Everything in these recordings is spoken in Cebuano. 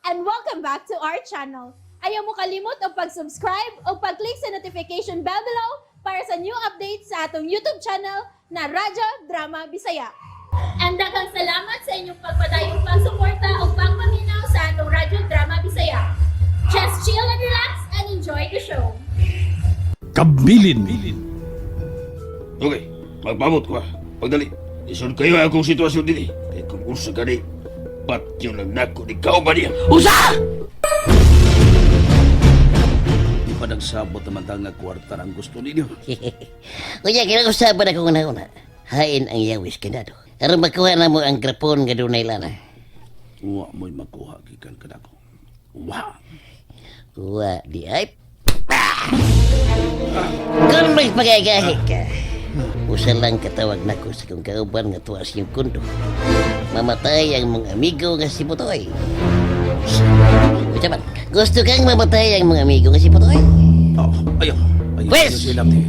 And welcome back to our channel. Ayaw mo kalimot og pag-subscribe o pag-click sa notification bell below para sa new updates sa atong YouTube channel na Radyo Drama Bisaya. And daghang salamat sa inyong pagpadayong pagsuporta o pagpaminaw sa atong Radyo Drama Bisaya. Just chill and relax and enjoy the show. Kabilin. Okay, magpamot ko ha. Pagdali, isun kayo akong sitwasyon dili. Kay kung usa ka ni, patyo lang nako ni kauban niya. Usa! Di pa nagsabot naman ta nga kwarta ang gusto ninyo. Kunya, kinag-usapan ako una-una. Hain ang yawis kanado. Aron makuha na mo ang grapon nga dunay lana. Wa mo'y makuha gikan kanako. Wa. Wa di ay. Ah! Kung may pagagahi ka, usa lang katawag nako sa kong kauban nga tuwa siyang kundo. Mamatay ang mga amigo nga si Butoy. Unsa man, gusto kang mamatay ang mga amigo nga si Butoy? Oh, ayaw. Ayaw. Pwes! Ayaw sila, te.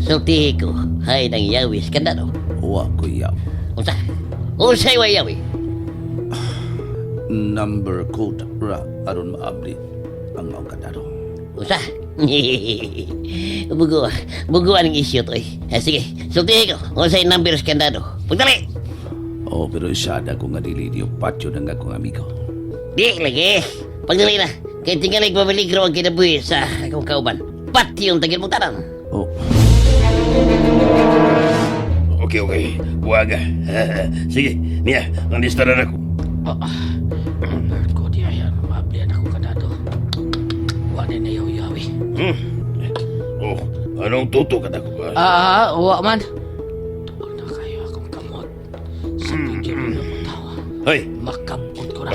Sultihi ko, hain ang yawis kandado. Wa ko yaw. Unsa? Unsay wa yawi? Number code ra aron maabli ang maong kandado. Usa. Bugo, bugo ang isyu to eh. Ah, sige, sultihi ko. Unsay number sa kandado. Pagdali! Oh, pero isada ko nga dili niyo patyo ng akong amigo. Di lagi. Pagdali na. Kay tingalig mamiligro ang kinabuhi sa akong kauban. Pati yung tagil mong tanan. Oh, Okay, okay. Buwaga. Sige, niya, ang lista na nako. Lord ko di ayan, maablian ako kanado. Wa na yawi-yawi. Oh, anong tuto ka nako ba? Ah, wa man. Tuol na kayo akong kamot. Sa pigil na mo tawa. Hoy, Makabot ko na.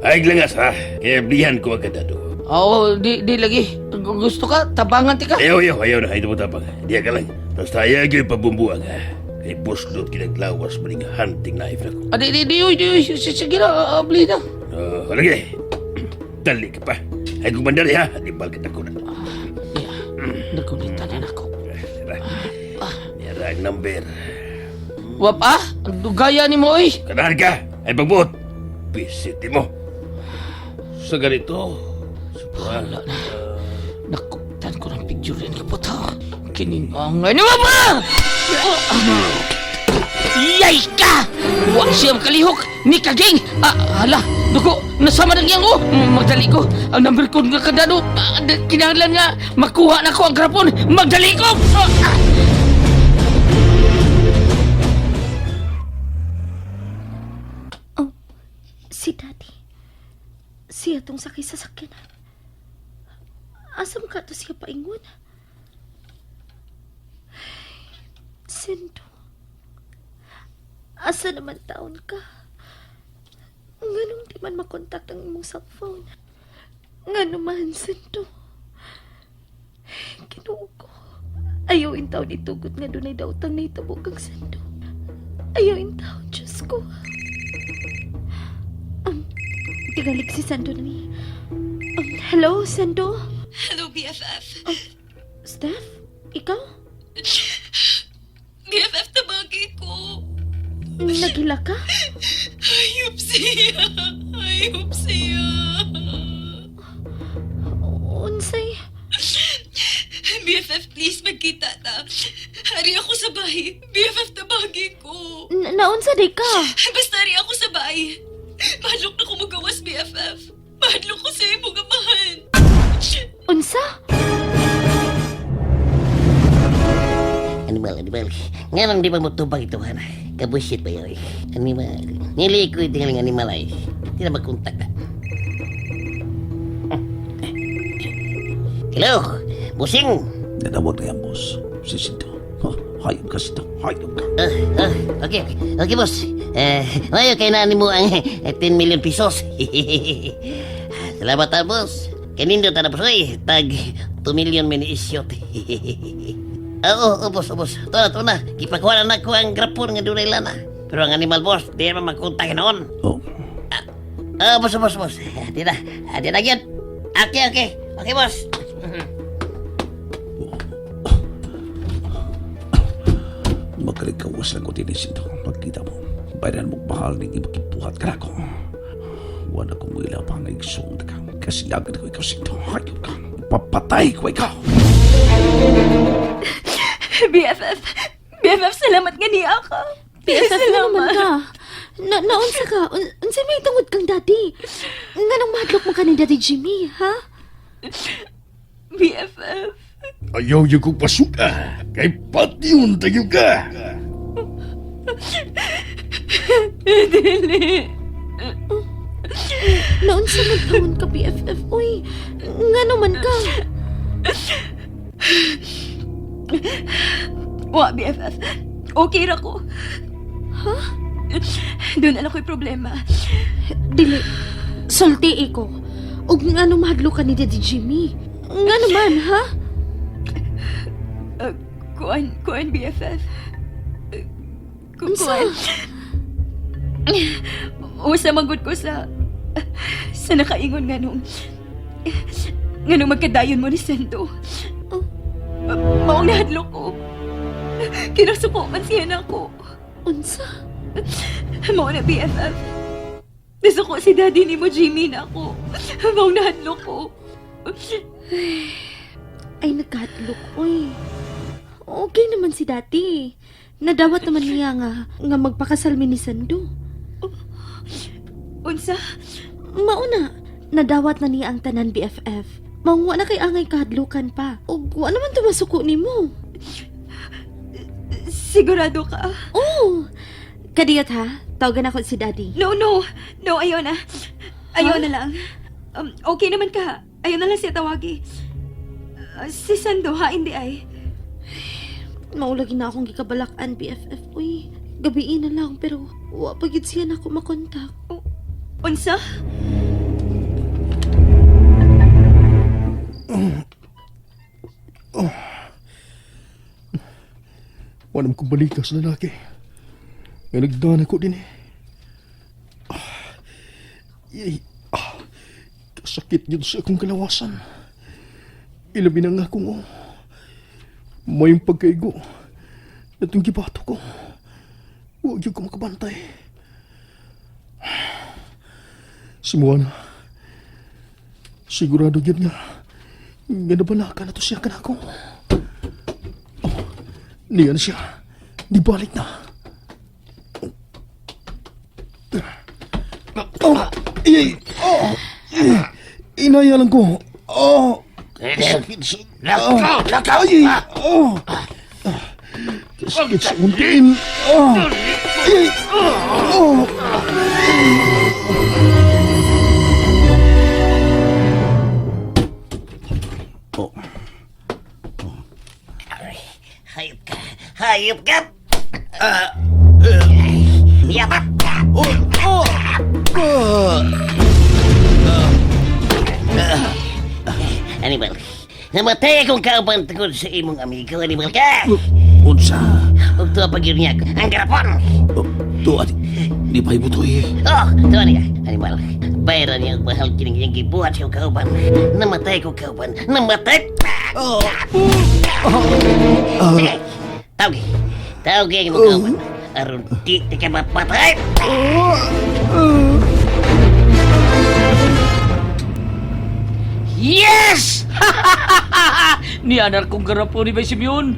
ay langas ha. Kaya blihan ko ang kandado. Oo, di lagi. Gusto ka? Tabangan ti ka. Ayaw, ayaw, ayaw na. Ito mo tapang. Diya ka lang. Basta ayaw yung pabumbuang ha. Kay buslot kinaglawas maning hunting knife nako. Ah, di, di, di, uy, di, uy. Sige na, abli na. Oh, lagi. Dali ka pa. Ay kumandali ha. Di balkat ako na. Di, nagkulitan na ako. Tara. Nira ang number. Wap ah, ang dugaya ni mo, oy. Kanahan ka. Ay pagbuot. Bisiti mo. Sa ganito. Wala na. Nakutan ko ng picture rin kaputa. Kining angay ni mama! Yay ka! Wa siya makalihok! Ni kaging! Ah, hala! Dugo! Nasama na niyang oh! Magdali ko! Ang number ko nga kadado! Ah, kinahanglan nga! Makuha na ko ang grapon! Magdali ko! Ah, ah. Oh, si Daddy. Siya tong sakay sa sakyanan. Asa man ka to siya paingon? Sendo. Asa naman taon ka? Nganong di man makontak ang imong cellphone? Ngano man, Sendo? Ginoo ko. Ayaw in taon itugot nga dunay daotang nahitabo kang Sendo. Ayaw in taon, Diyos ko. Tigalik si Sando na ni. Hello, Sando? Hello, BFF. Steph? Ikaw? BFF, tabagi ko. Naghila ka? Ayop siya. Ayop siya. Unsay? BFF, please, magkita ta. Hari ako sa bahay. BFF, tabagi ko. Naunsa di ka? Basta hari ako sa bahay. Mahadlok na ko magawas, BFF. Mahadlok ko sa imong amahan. Unsa? Animal, animal. Nga nang di ba mo tubag ito, hana? Kabusit ba yun? Animal. Nilikoy tingaling animal ay. Di na magkontak na. Hello, busing. Nanawag na yan, boss. Si Sinto. Oh, hayop ka, Sinto. Hayop ka. Ah, ah, okay, okay. Okay, boss. Eh, mayo kay nani mo ang 10 million pesos. Salamat ta, boss. Kanindo ta na, boss. Oy, tag 2 million mini isyot. Oo, oh, boss, oh, boss. Ito na, ito na. Gipakuha na nako ang grapon nga dunay lana. Pero ang animal, boss, di naman magkontak noon. Oh, Ah, boss, boss, boss. Di na, di na yun. Okay, okay. Okay, boss. makalikawas lang ko din, Sinto. Pagkita mo, bayaran mo mahal ning ibuhat ka nako. Wala ko mo ila pa nga igsoon ka. Kasilagan ko ikaw, Sinta. Hayop ka. Papatay ko ikaw. BFF, BFF, salamat nga niya ka. BFF na naman ka. Na naunsa ka? Unsa may tungod kang daddy? Nganong mahadlok mo ka ni Daddy Jimmy, ha? BFF. Ayaw yung kong pasuka. Kay patyon tayo ka. Dili. Naunsa man taon ka, BFF? Uy, ngano man ka? Wa, BFF. Okay ra ko. Ha? Doon na lang ko'y problema. Dili, sulti ko. Og ngano mahadlok ka ni Daddy Jimmy? Ngano man, ha? Kuan, kuan, BFF. Unsa? Kuan. Usa manggod ko sa nakaingon nga nung magkadayon mo ni Sendo. Oh. Maong nahadlok ko. Kinasuko man siya nako. Unsa? Mao na, BFF. Nasuko si daddy ni mo, Jimmy, na ako. Maong nahadlok ko. Ay, nagkahadlok, uy. Okay naman si Daddy. Nadawat naman niya nga, nga magpakasal mi ni Sando. Unsa? Mauna, nadawat na niya ang tanan, BFF. Mangwa na kay angay kahadlukan pa. Ug wa naman tumasuko nimo. Sigurado ka? Oh! Kadiyot ha, tawagan ako si Daddy. No, no. No, ayaw na. Ayaw na lang. Okay naman ka. Ayaw na lang siya tawagi. Si Sando, ha? Hindi ay. Maulagi na akong gikabalakan, BFF. Uy, gabiin na lang pero wa pa gid siya nako makontak. Unsa? Wala mo kong balita sa lalaki. Nga nagdana ko din eh. Yay. Kasakit yun sa akong kalawasan. Ilabi na nga akong oh. May pagkaigo. Natong gibato ko. Huwag yun ko makabantay. Simuan. Sigurado yun nga. Nga nabalaka na to siya kanako. Oh, niya na siya. Di balik na. Oh, ay, oh, ay, inaya lang ko. Oh, sakit sa... Lakaw! Lakaw! Ay, oh. Sakit sa untiin. Oh, ay, oh. Oh. Hayop ka! Hayop ka! Yapak! Animal, namatay akong kauban tungod sa imong amigo, animal ka! Unsa? Ug tuwa pag yun niya, ang garapon! Oh, tuwa di. Di pa ibutoy eh. Oh, tuwa niya, animal. Bayaran niya ang mahal kining iyang gibuhat sa iyong kauban. Namatay ko kauban. Namatay! Sige, tawag. Tawag ang imong kauban. Aron di ka mapatay! Yes! Nianar kong garapon ni Bay Simeon.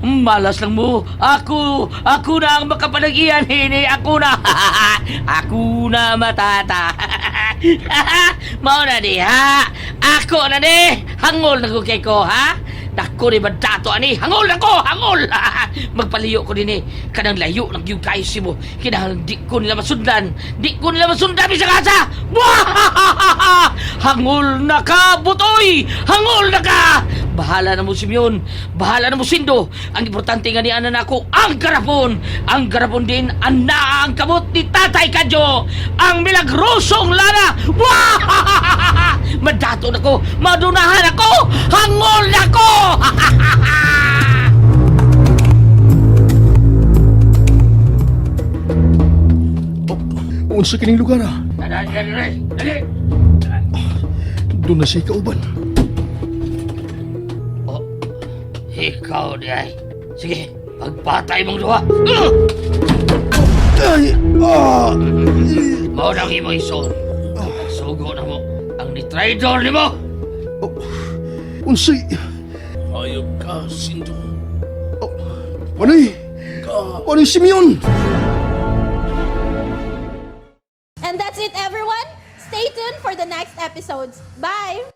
Malas lang mo. Ako, ako na ang makapanagian. Hini, ako na. Ako na matata. Mao na di, ha? Ako na di. Hangol na ko kay ko, ha? Dako ni bandato ani. Hangol na ko, hangol. Magpaliyo ko din eh. Kanang layo lang yung kayo si mo. Kinahanglan di ko nila masundan. Di ko nila masundan bisa kasa. Hangol na ka, butoy! Hangol na ka! Bahala na mo, Simeon. Bahala na mo, Sindo. Ang importante nga ni ana nako, ang garapon. Ang garapon din, ang naa ang kamot ni Tatay Kadyo. Ang milagrosong lana. Wah! Madato na ko, madunahan ako, hangol na ko! Oh, unsa kining lugar ah? Dali, dali, dali. Doon na siya kauban. Oh, ikaw di ay. Sige, pagpatay mong duha. Ay! Ah! Mao nang imong ison. Isugo na mo ang ni-traidor nimo. Oh, unsay... Hayop ka, Sindo. Oh, Panoy! Panoy Simeon! And that's it, everyone. Stay tuned for the next episodes. Bye!